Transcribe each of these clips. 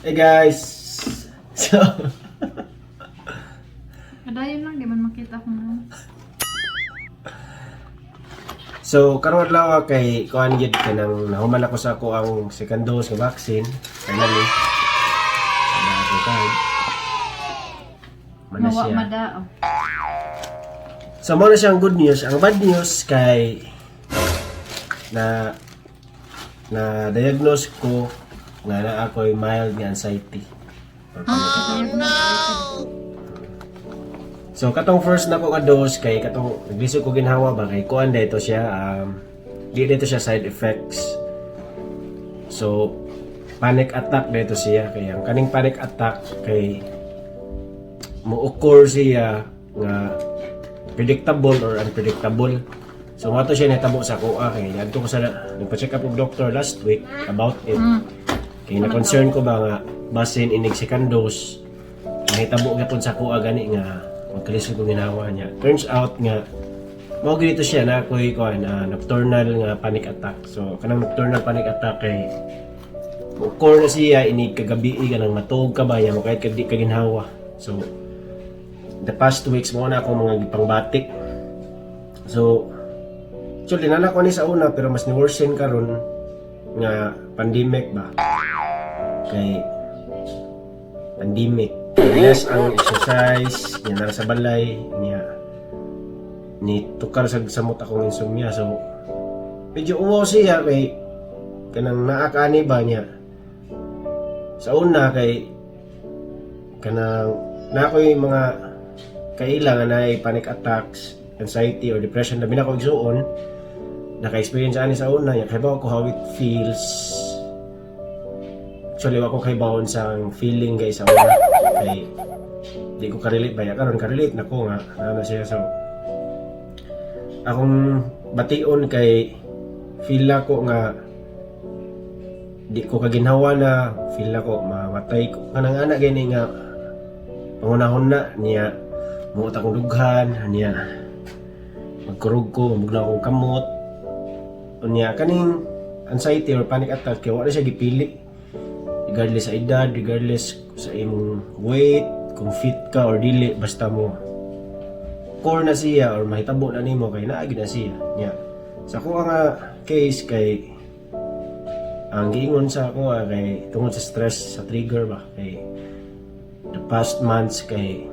Hey guys! So, Kadayon lang, di man makita kung ano. So karon adlaw kay kuan gid, kanang nahuman ako sa ako ang second dose nga vaccine. Kailan ni? Wala ako card. Mana Mawa siya. Mada. Oh. So mao na siyang good news. Ang bad news kay na na diagnose ko nga naa ako'y mild nga anxiety or panic attack. So katong first nako nga dose kay katong naglisod ko ginhawa ba, kay kuan dito siya, di dito siya side effects. So panic attack dito siya, kay ang kaning panic attack kay mo occur siya nga predictable or unpredictable. So mao to siya nahitabo sa akoa kay adto ko sa nagpa-check up og doctor last week about it. Kay na concern ko ba nga basin inig second dose nahitabo gyapon sa akoa gani nga magkalisod kong ginawa niya. Turns out nga mao gyud ito siya na ako'y kuan, nocturnal nga panic attack. So kanang nocturnal panic attack kay mo occur na siya inig kagabi, kanang matuog ka ba niya mo kahit ka di ka ginhawa. So the past 2 weeks mao na akong mga gipangbatik. So actually nana ko ni sa una, pero mas ni worsen karon nga pandemic ba. Kay pandemic. Less ang exercise, niya nara sa balay, niya ni tukar sa samot akong insomnia. So medyo uwaw siya kay kanang naa ka ani ba niya. Sa una kay kanang na ako'y mga kaila nga naay panic attacks, anxiety or depression, labi na ko igsuon naka-experience ani sa una niya, kahibaw ko how it feels. Actually, wa ko kahibawon sa feeling guys sa una kay di ko ka-relate ba ya. Karon ka-relate na ko nga naa na siya. So akong bation kay feel ko nga di ko kaginhawa na, feel ko mamatay ko, kanang ana gani nga pangunahon na niya, muot akong dughan niya, magkurog ko, mamugnaw akong kamot. Unya kaning anxiety or panic attack kay wala siya gipili regardless sa edad, regardless sa imong weight, kung fit ka or dili, basta mo core na siya or mahitabo na nimo kay naa gyud na siya nya. Sa ako nga case kay ang giingon sa ako kay tungod sa stress, sa trigger ba, kay the past months kay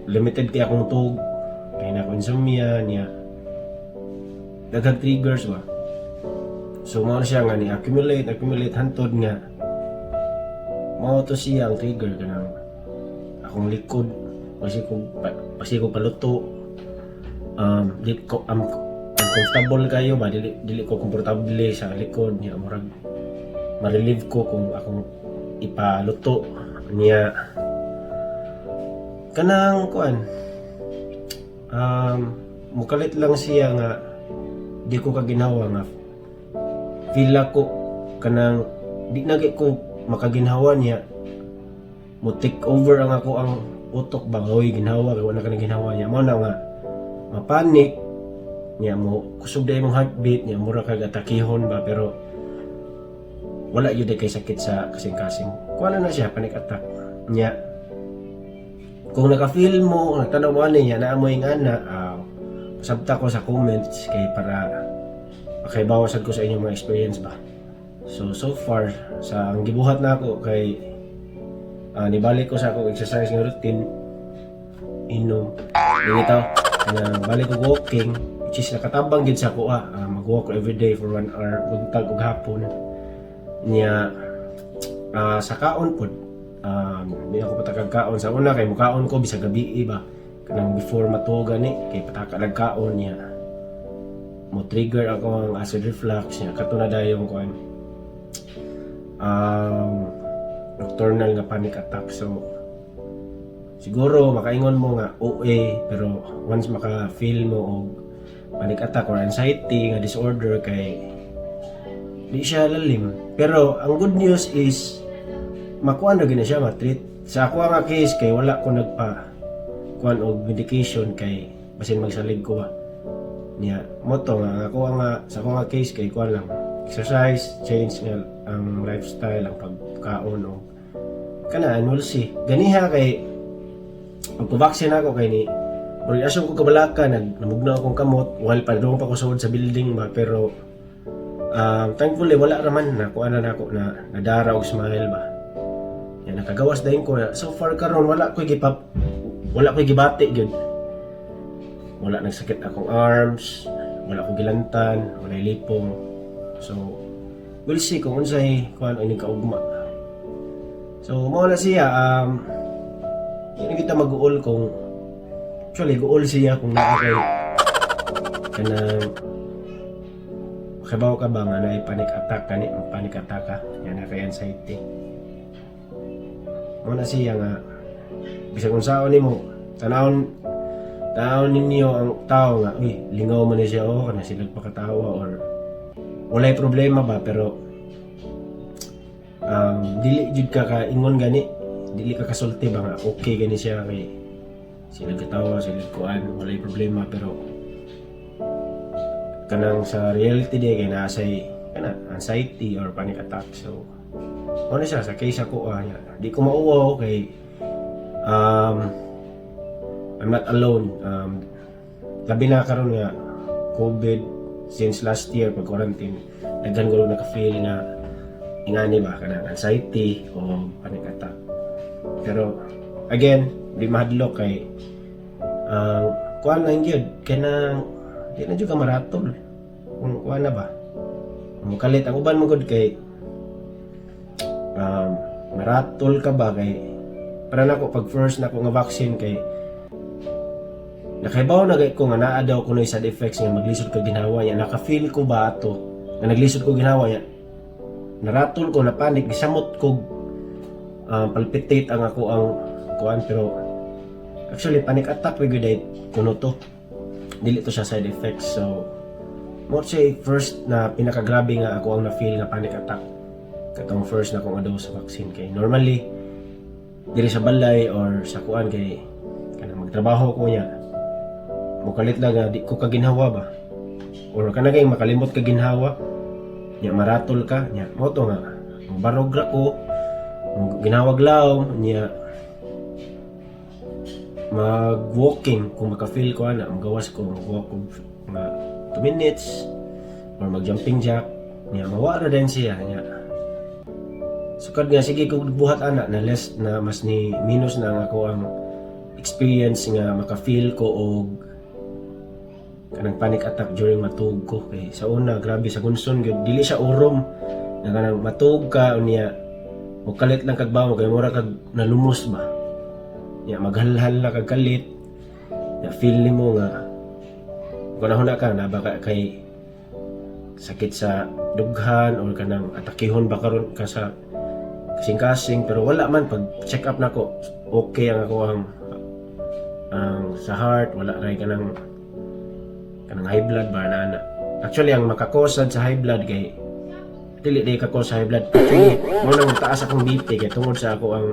limited kay akong tug, kay na insomnia niya, daghang triggers ba. So mao na siya nga ni accumulate accumulate hantod nga mao to siya ang trigger, kanang akong likod basi ko paluto, di ko am uncomfortable kayo ba, dili dili ko komportable sa likod niya, murag ma-relieve ko kung akong ipaluto niya, kanang kuan, mukalit lang siya nga di ko kaginhawa, nga feel ako kanang di na gyud ko makaginhawa niya, mo take over ang ako ang utok ba, "Hoy, ginhawa kay wala ka na ginhawa niya." Mao na nga mapanik niya, mo kusog na imong heartbeat niya, mura kag atakihon ba, pero wala yun kay sakit sa kasing-kasing. Kuha na na siya, panic attack niya. Kung naka-feel mo, nagtanaw mo ani niya, naa mo yung ana, pasabta ko sa comments kay para makahibaw sad ko sa inyong mga experience ba. So so far sa ang gibuhat na ako kay nibalik ko sa akong exercise nga routine, inom dito na, balik ko walking, which is nakatabang gid sa ako, mag-walk ko everyday for one hour buntag ug hapon niya. Sa kaon pod, di ako patakag kaon sa una kay mukaon ko bisag gabi ba, kanang before matuog gani kay pataka lag kaon niya, mo trigger ako ang acid reflux niya, kato na dayong kuan, nocturnal nga panic attack. So siguro makaingon mo nga OA, pero once maka-feel mo og panic attack or anxiety nga disorder kay di siya lalim. Pero ang good news is makuha na gyud na siya, ma-treat. Sa ako nga case kay wala ko nagpa kuan og medication kay basin magsalig ko ba niya. Mao to nga ako nga sa ako nga case kay kuan lang, exercise, change nga ang lifestyle, ang pagkaon o kana, and we'll see. Ganiha kay pagpa-vaccine ako kay ni murag asong ko kabalaka, namugnaw akong kamot while padung pa ko sulod sa building ba, pero thankfully wala raman na kuan na nako na nadara og smile ba. Yan, nakagawas dayon ko. So far karon wala ko'y gibati gyud. Wala nagsakit akong arms, wala ko gilantan, wala lipong. So we'll see kung unsay kuan ining kaugma. So mao na siya. Di na kita mag-uol kung, actually guol siya kung naa kay kanang kabaw ka ba nga naay panic attack kani, mag panic attack ka yan na kay anxiety. Mao na siya nga bisag unsaon nimo, tanawon tanawon ninyo ang tao nga, "Uy, lingaw man ni siya," oh, kana sila pakatawa or walay problema ba, pero dili jud ka kaingon gani, dili ka kasulti ba nga okay gani siya kay sila katawa, sila kuan, walay problema, pero kanang sa reality di kay naa say kana anxiety or panic attack. So ano siya sa case ako, ah, di ko mauwaw kay I'm not alone, labi na karon nga COVID. Since last year pag quarantine, daghan ko naka-feel nga ingani ba, kanang anxiety o panic attack. Pero again, di mahadlok kay ang kuan lang gyud, kanang di na jud ka maratol kung kuan na ba, mukalit ang uban mo gud kay maratol ka ba. Kay para nako, pag first nako nga vaccine, kay nakahibaw na kay ko nga naa daw kunoy side effects nga maglisod ka ginhawa niya. Naka-feel ko ba ato nga naglisod ko ginhawa niya, naratol ko, napanik, gisamot ko, palpitate ang ako ang kuan. Pero actually panic attack ra gyud kuno to, dili to siya side effects. So mo siya first na pinakagrabe nga ako ang na-feel nga panic attack, katong first na akong dose sa vaccine. Kay normally diri sa balay or sa kuan, kay kanang magtrabaho ko niya, mukalit lang nga di ko kaginhawa ba or kana kay makalimot ka ginhawa nya, maratol ka nya. Mo to nga barog ra ko ginhawag lawom niya, mag-walking kung maka-feel ko ana, magawas ko, mag-walk ko mga 2 minutes or mag-jumping jack niya, mawala din siya niya. Sukad nga sige ko buhat ana na less na, mas ni minus na ang ako ang experience nga maka-feel ko og kanang panic attack during matug ko. Kay sa una, grabe sa gunson gyud, dili siya urom nga kanang matug ka unya mokalit lang kag bawog kay mura kag nalumos ba nya, maghalhal na kag kalit nya, feel nimo nga kung ka na baka kay sakit sa dughan or kanang atakihon ba karon ka sa kasing-kasing, pero wala man. Pag check up nako, okay ang ako ang sa heart, wala ray kanang kanang high blood ba na ana. Actually, ang makakosad sa high blood, kay dili di ka sa high blood. Actually, mo nang taas akong BP kay tungod sa ako ang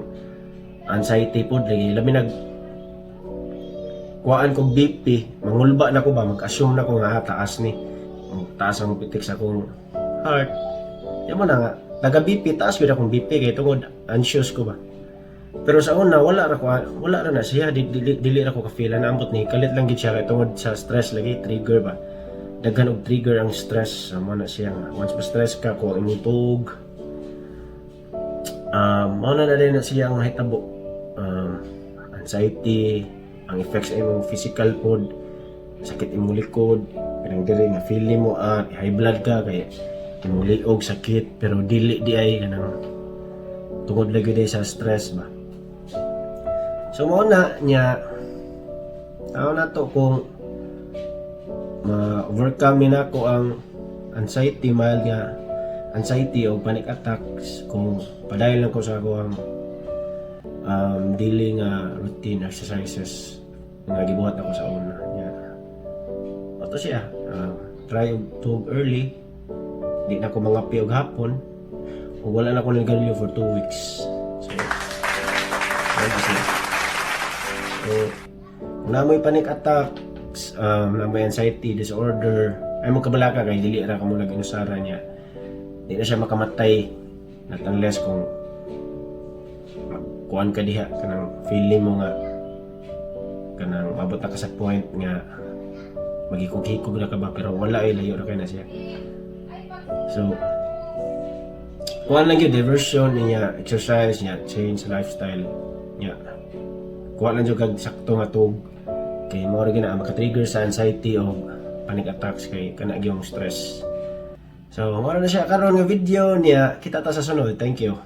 anxiety pod lagi, labi nag kuhaan kog BP, mangulba na ko ba, mag-assume na ko nga, ah, taas ni, taas ang pitik sa akong heart. Yan mo na nga taga BP, taas gyud akong BP kay tungod anxious ko ba. Pero sa una, wala ra ko, wala ra na siya, dili ra ko ka-feel na ambot ni kalit lang gid siya kay tungod sa stress lagi, trigger ba. Daghan og trigger ang stress. Mo na siya nga once ma stress ka ko ang imong tuog, mao na na din na siya ang nahitabo, anxiety, ang effects sa imong physical pod, sakit imong likod, kanang diri nga feel nimo, ah, high blood ka kay imong liog sakit, pero dili di ay, kanang tungod lagi day sa stress ba. So mao na niya, tao na to kung ma-overcome ni nako ang anxiety, mild nga anxiety o panic attacks, kung padayon lang ko sa ako ang daily nga routine exercises nga gibuhat ako sa una nya. Ato siya, try og tug early, di na ko mangape og hapon, ug wala na ko nagarilyo for 2 weeks. So ano siya. So kung naa mo'y panic attacks, naa mo'y anxiety disorder, ay mo kabalaka kay dili ra ka mo nag-inusara niya, di na siya makamatay. Not unless kung magkuan ka diha, kanang feeling mo nga kanang mabot na ka sa point nga magikog-hikog na ka ba, pero wala ay, layo ra kay na siya. So kuan lang gyud, diversion niya, exercise niya, change lifestyle niya, kuha lang jud kag sakto nga tuog kay mao ra gyud na ang maka-trigger sa anxiety o panic attacks kay kana gyung stress. So mao na siya karon nga video niya. Kita ta sa sunod. Thank you.